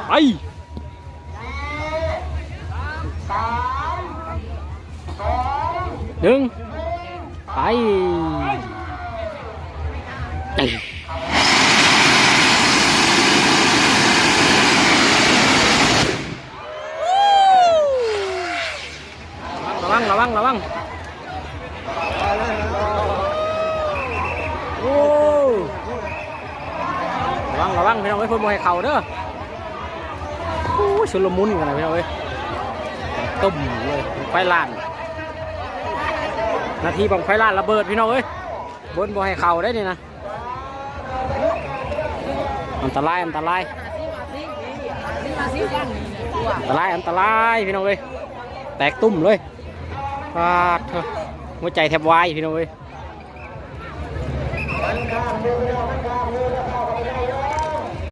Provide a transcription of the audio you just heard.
ໄປ ໜຶ່ງ ໄປ ໄປ. ລະວັງ ລະວັງ ລະວັງ ໂອ້ ລະວັງ ລະວັງ ພີ່ນ້ອງເອີຍ ເພິ່ນບໍ່ໃຫ້ເຂົ້າເດີ. ໂອ້ຍ ຊຸນລະມຸນກັນນະພີ່ນ້ອງເອີຍ ຕຸ້ມເລີຍ ບັ້ງໄຟລ້ານ ນາທີບັ້ງໄຟລ້ານລະເບີດພີ່ນ້ອງເອີຍ ເພິ່ນບໍ່ໃຫ້ເຂົ້າໄດ໋ນີ້ນະ. ອັນຕະລາຍ ອັນຕະລາຍ ອັນຕະລາຍ ອັນຕະລາຍ ພີ່ນ້ອງເອີຍ ແຕກຕຸ້ມເລີຍ ປາດໂທ້ ຫົວໃຈແທບວາຍ ພີ່ນ້ອງເອີຍ.